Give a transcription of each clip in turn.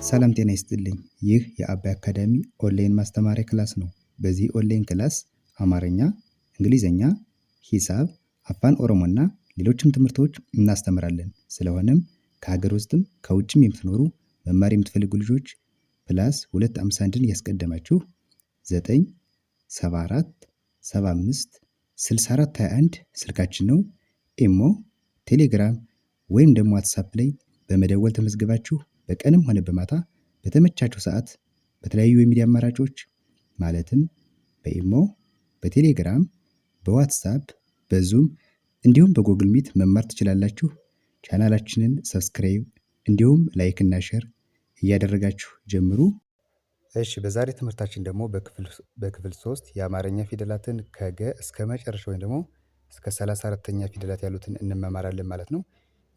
ሰላም ጤና ይስጥልኝ። ይህ የአባይ አካዳሚ ኦንላይን ማስተማሪያ class ነው። በዚህ online class አማርኛ፣ እንግሊዝኛ፣ ሂሳብ፣ አፋን ኦሮሞና ሌሎችም ትምህርቶች እናስተምራለን። ስለሆነም ከሀገር ውስጥም ከውጭም የምትኖሩ መማር የምትፈልጉ ልጆች plus 251ን እያስቀደማችሁ 9 74 75 64 21 ስልካችን ነው። ኢሞ፣ ቴሌግራም ወይም ደግሞ ዋትሳፕ ላይ በመደወል ተመዝግባችሁ በቀንም ሆነ በማታ በተመቻችሁ ሰዓት በተለያዩ የሚዲያ አማራጮች ማለትም በኢሞ፣ በቴሌግራም፣ በዋትሳፕ፣ በዙም እንዲሁም በጎግል ሚት መማር ትችላላችሁ። ቻናላችንን subscribe እንዲሁም like እና share እያደረጋችሁ ጀምሩ። እሺ በዛሬ ትምህርታችን ደግሞ በክፍል 3 የአማርኛ ፊደላትን ከገ እስከ መጨረሻ ወይም ደግሞ እስከ 34ኛ ፊደላት ያሉትን እንመማራለን ማለት ነው።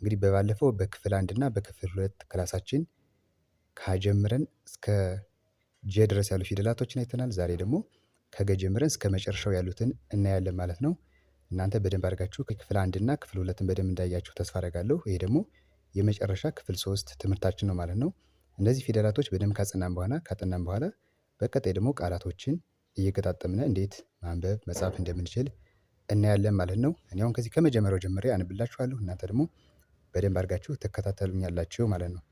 እንግዲህ በባለፈው በክፍል 1 እና በክፍል 2 class ኣችን ከሀ ጀምረን እስከ ጀ ድረስ ያሉ ፊደላቶችን አይተናል። ዛሬ ደግሞ ከገ ጀምረን እስከ መጨረሻው ያሉትን እናያለን ማለት ነው። እናንተ በደንብ አድርጋችሁ ክፍል 1 እና ክፍል 2ን በደንብ እንዳያችሁ ተስፋ አደርጋለሁ። ይሄ ደግሞ የመጨረሻ ክፍል 3 ትምህርታችን ነው ማለት ነው። እነዚህ ፊደላቶች በደንብ ካጠናን በኋላ በቀጣይ ደግሞ ቃላቶችን እየገጣጠምን እንዴት ማንበብ መጻፍ እንደምንችል እናያለን ማለት ነው። እኔ አሁን ከዚህ ከመጀመሪያው ጀምሬ አነብላችኋለሁ፣ እናንተ ደግሞ በደንብ አድርጋችሁ ትከታተሉኛላችሁ ማለት ነው።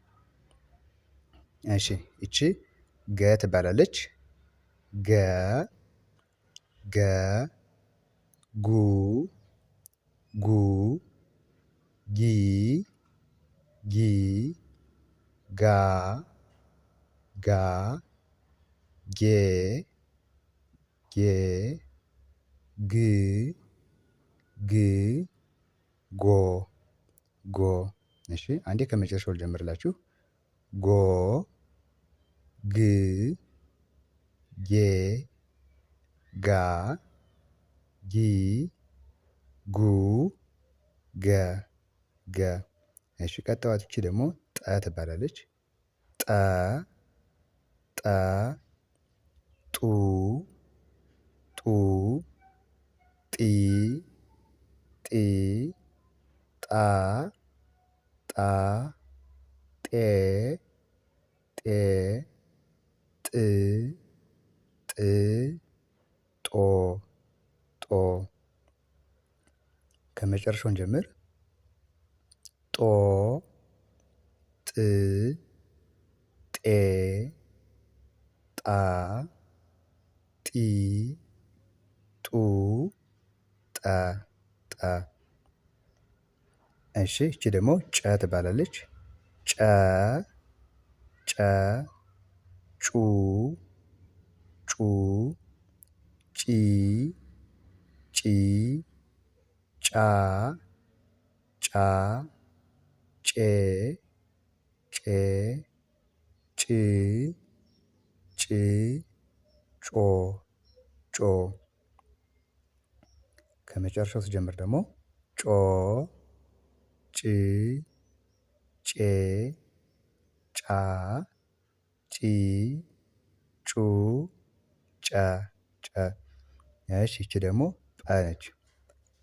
እሺ ይቺ ገ ትባላለች። ገ ገ ጉ ጉ ጊ ጊ ጋ ጋ ጌ ጌ ግ ግ ጎ ጎ። እሺ አንዴ ከመጨረሻው ልጀምርላችሁ። ጎ ግ ጌ ጋ ጊ ጉ ገ ገ። እሺ ቀጣይዋ ይቺ ደግሞ ጠ ትባላለች። ጠ ጠ ጡ ጡ ጢ ጢ ጣ ጣ ጤ ጤ ጥ ጥ ጦ ጦ። ከመጨረሻው እንጀምር። ጦ ጥ ጤ ጣ ጢ ጡ ጠ ጠ። እሺ ይቺ ደግሞ ጨ ትባላለች። ጨ ጨ ጩ ጩ ጪ ጪ ጫ ጫ ጬ ጬ ጭ ጭ ጮ ጮ። ከመጨረሻው ስጀምር ደግሞ ጮ ጭ ጬ ጫ ጪ ጩ ጨ ጨ። እሺ ይቺ ደግሞ ጰ ነች።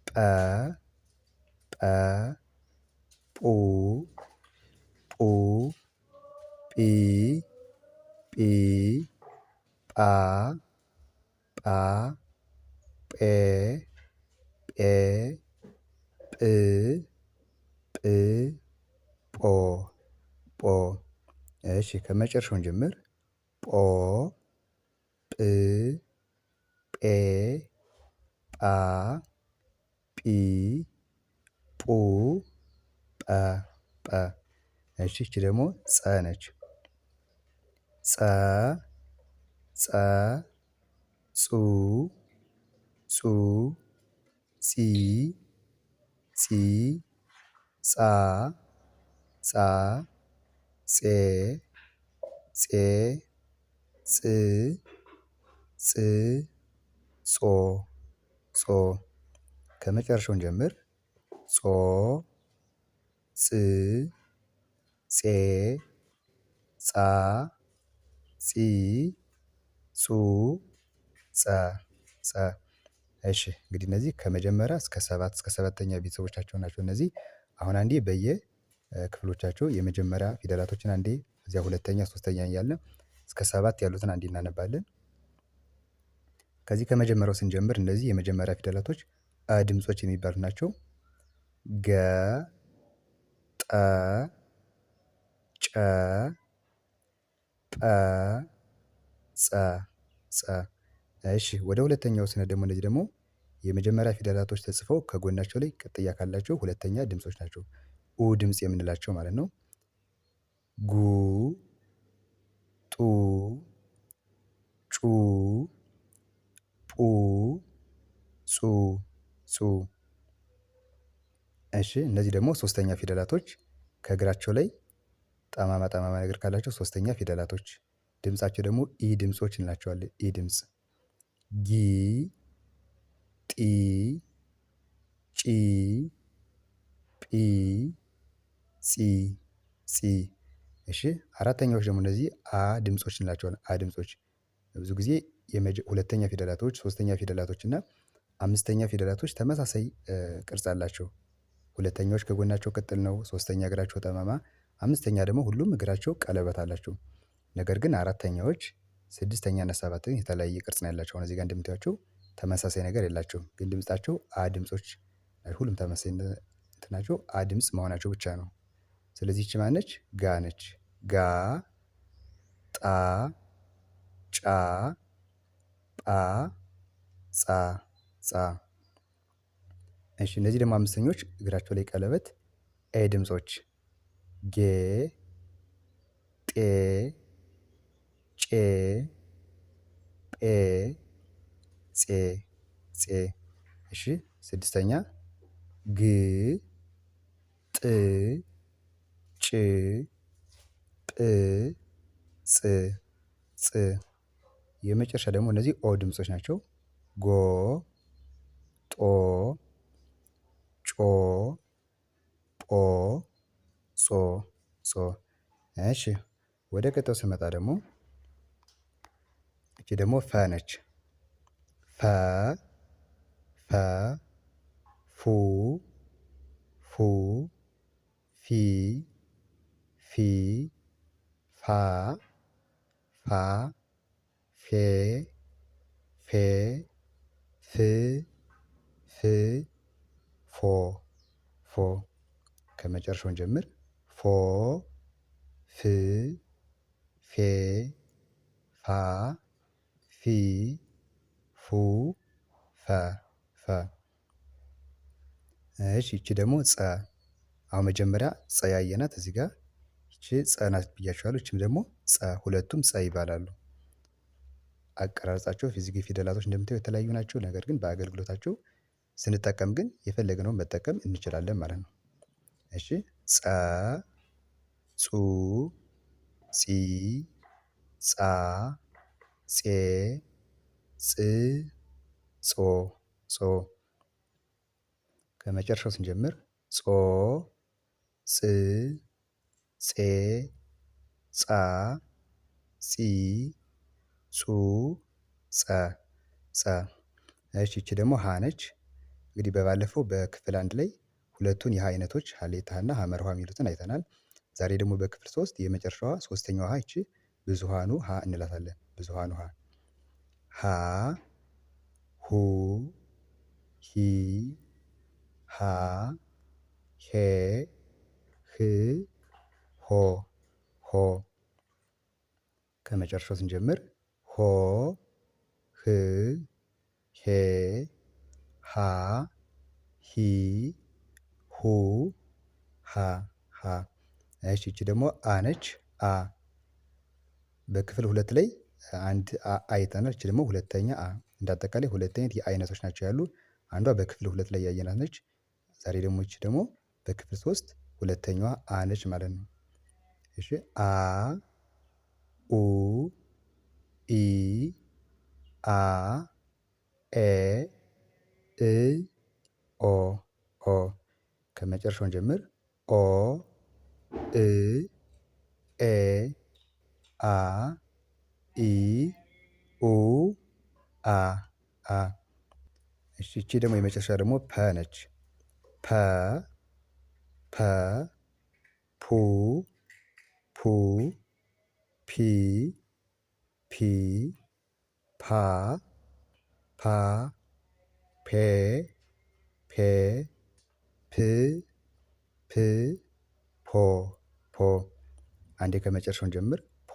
ጰ ጰ ጱ ጱ ጲ ጲ ጳ ጳ ጴ ጴ ጵ ጵ ጶ ጶ። እሺ ከመጨረሻው እንጀምር። ጶ ጵ ጴ ጳ ጲ ጱ ጰ ጰ። እሺ ይቺ ደግሞ ፀ ነች። ፀ ፀ ጹ ጹ ጺ ጺ ጻ ጻ ጼ ጼ ጽ ጽ ጾ ጾ። ከመጨረሻው እንጀምር። ጾ ጽ ጼ ጻ ጺ ጹ ጸ ጸ። እሺ እንግዲህ እነዚህ ከመጀመሪያ እስከ ሰባት እስከ ሰባተኛ ቤተሰቦቻቸው ናቸው። እነዚህ አሁን አንዴ በየ ክፍሎቻቸው የመጀመሪያ ፊደላቶችን አንዴ፣ እዚያ ሁለተኛ፣ ሶስተኛ እያልን እስከ ሰባት ያሉትን አንዴ እናነባለን። ከዚህ ከመጀመሪያው ስንጀምር እነዚህ የመጀመሪያ ፊደላቶች አ ድምጾች የሚባሉ ናቸው። ገ፣ ጠ፣ ጨ፣ ጰ፣ ጸ ጸ። እሺ ወደ ሁለተኛው ስነ ደግሞ እነዚህ ደግሞ የመጀመሪያ ፊደላቶች ተጽፈው ከጎናቸው ላይ ቅጥያ ካላቸው ሁለተኛ ድምጾች ናቸው። ኡ ድምጽ የምንላቸው ማለት ነው። ጉ፣ ጡ፣ ጩ፣ ጱ፣ ጹ ጹ። እሺ እነዚህ ደግሞ ሶስተኛ ፊደላቶች ከእግራቸው ላይ ጠማማ ጠማማ ነገር ካላቸው ሶስተኛ ፊደላቶች ድምፃቸው ደግሞ ኢ ድምጾች እንላቸዋለን። ኢ ድምጽ ጊ፣ ጢ፣ ጪ፣ ጲ፣ ጺ ጺ። እሺ አራተኛዎች ደግሞ እነዚህ አ ድምጾች እንላቸዋለን። አ ድምጾች ብዙ ጊዜ ሁለተኛ ፊደላቶች፣ ሶስተኛ ፊደላቶች እና አምስተኛ ፊደላቶች ተመሳሳይ ቅርጽ አላቸው። ሁለተኛዎች ከጎናቸው ቅጥል ነው። ሶስተኛ እግራቸው ጠማማ፣ አምስተኛ ደግሞ ሁሉም እግራቸው ቀለበት አላቸው። ነገር ግን አራተኛዎች ስድስተኛ እና ሰባተኛ የተለያየ ቅርጽ ነው ያላቸው። አሁን እዚህ ጋር እንደምታዩቸው ተመሳሳይ ነገር የላቸውም፣ ግን ድምፃቸው አ ድምጾች ሁሉም ተመሳሳይ ናቸው። አ ድምጽ መሆናቸው ብቻ ነው። ስለዚህ ይቺ ማነች? ጋ ነች። ጋ፣ ጣ፣ ጫ፣ ጳ፣ ጻ ጻ። እሺ እነዚህ ደግሞ አምስተኞች እግራቸው ላይ ቀለበት ኤ ድምጾች ጌ፣ ጤ፣ ጬ፣ ጴ፣ ጼ ጼ። እሺ ስድስተኛ ግ፣ ጥ፣ ጭ፣ ጵ፣ ጽ ጽ። የመጨረሻ ደግሞ እነዚህ ኦ ድምጾች ናቸው። ጎ፣ ጦ፣ ጮ፣ ጶ፣ ጾ ጾ። እሺ ወደ ቀጣዩ ስመጣ ደግሞ እቺ ደግሞ ፈ ነች። ፈ፣ ፈ፣ ፉ፣ ፉ፣ ፊ፣ ፊ፣ ፋ፣ ፋ፣ ፌ፣ ፌ፣ ፍ፣ ፍ፣ ፎ ፎ። ከመጨረሻው እንጀምር። ፎ፣ ፍ፣ ፌ፣ ፋ፣ ፊ፣ ፉ፣ ፈ ፈ። እሺ ይቺ ደግሞ ፀ። አሁን መጀመሪያ ፀ ያየናት እዚህ ጋር ይቺ ፀ ናት ብያችኋለሁ። ይቺም ደግሞ ፀ፣ ሁለቱም ፀ ይባላሉ። አቀራረጻቸው ፊዚክ ፊደላቶች እንደምታዩ የተለያዩ ናቸው። ነገር ግን በአገልግሎታቸው ስንጠቀም ግን የፈለግነውን መጠቀም እንችላለን ማለት ነው። እሺ ፀ፣ ጹ፣ ጺ፣ ጻ፣ ጼ፣ ጽ፣ ጾ ጾ። ከመጨረሻው ስንጀምር ጾ፣ ጽ፣ ጼ፣ ጻ፣ ጺ፣ ጹ፣ ጸ ጸ። እሺ ይቺ ደግሞ ሀ ነች። እንግዲህ በባለፈው በክፍል አንድ ላይ ሁለቱን የሀ አይነቶች ሀሌታ ሀ እና ሀመር ውሃ የሚሉትን አይተናል። ዛሬ ደግሞ በክፍል ሶስት የመጨረሻዋ ሶስተኛዋ ሀ ይቺ ብዙሃኑ ሀ እንላታለን። ብዙሃኑ ሀ ሀ፣ ሁ፣ ሂ፣ ሃ፣ ሄ፣ ህ፣ ሆ ሆ። ከመጨረሻው ስንጀምር ሆ፣ ህ፣ ሄ፣ ሃ፣ ሂ፣ ሁ፣ ሃ ሃ። እሺ ይቺ ደግሞ አ ነች። አ በክፍል ሁለት ላይ አንድ አ አይተናል። ይቺ ደግሞ ሁለተኛ አ እንደ አጠቃላይ ሁለት አይነት የአይነቶች ናቸው ያሉ። አንዷ በክፍል ሁለት ላይ ያየናት ነች። ዛሬ ደግሞ ይቺ ደግሞ በክፍል ሶስት ሁለተኛዋ አ ነች ማለት ነው። እሺ አ፣ ኡ፣ ኢ፣ አ፣ ኤ፣ እ፣ ኦ ኦ። ከመጨረሻው እንጀምር። ኦ፣ እ፣ ኤ፣ አ፣ ኢ፣ ኡ፣ አ አ። እሺ ይቺ ደግሞ የመጨረሻ ደግሞ ፐ ነች። ፐ፣ ፐ፣ ፑ ፑ ፒ ፒ ፓ ፓ ፔ ፔ ፕ ፕ ፖ ፖ። አንዴ ከመጨረሻው እንጀምር። ፖ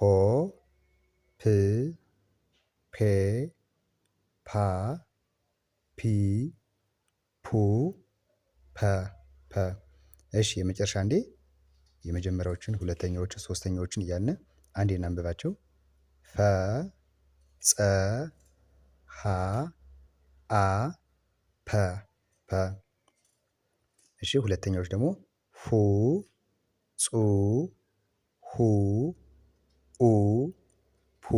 ፕ ፔ ፓ ፒ ፑ ፐ ፐ። እሺ የመጨረሻ አንዴ የመጀመሪያዎችን ሁለተኛዎችን ሶስተኛዎችን እያልን አንዴ እናንብባቸው። ፈ ጸ ሀ አ ፐ ፐ። እሺ ሁለተኛዎች ደግሞ ፉ ጹ ሁ ኡ ፑ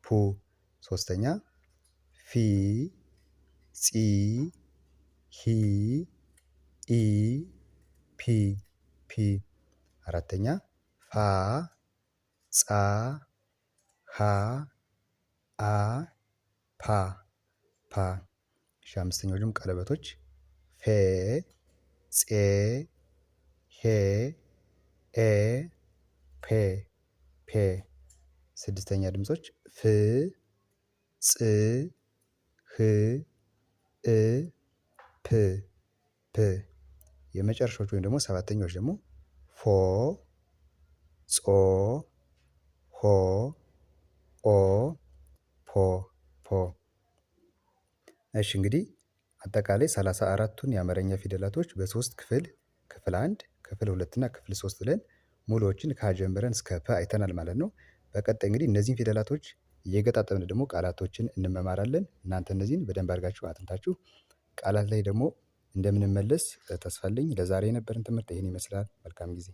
ፑ። ሶስተኛ ፊ ጺ ሂ ኢ ፒ ፒ። አራተኛ ፋ ጻ ሃ አ ፓ ፓ። እሺ አምስተኛው ደግሞ ቀለበቶች ፌ ፄ ሄ ኤ ፔ ፔ። ስድስተኛ ድምጾች ፍ ጽ ህ እ ፕ ፕ። የመጨረሻዎቹ ወይም ደግሞ ሰባተኛዎች ደግሞ ፎ ጾ ሆ ኦ ፖ ፖ። እሺ እንግዲህ አጠቃላይ 34ቱን የአማርኛ ፊደላቶች በሶስት ክፍል ክፍል አንድ ክፍል ሁለት እና ክፍል ሶስት ብለን ሙሉዎችን ከሀ ጀምረን እስከ ፐ አይተናል ማለት ነው። በቀጣይ እንግዲህ እነዚህን ፊደላቶች እየገጣጠምን ደግሞ ቃላቶችን እንመማራለን። እናንተ እነዚህን በደንብ አድርጋችሁ አጥንታችሁ ቃላት ላይ ደግሞ እንደምንመለስ ተስፋ አለኝ። ለዛሬ የነበረን ትምህርት ይሄን ይመስላል። መልካም ጊዜ።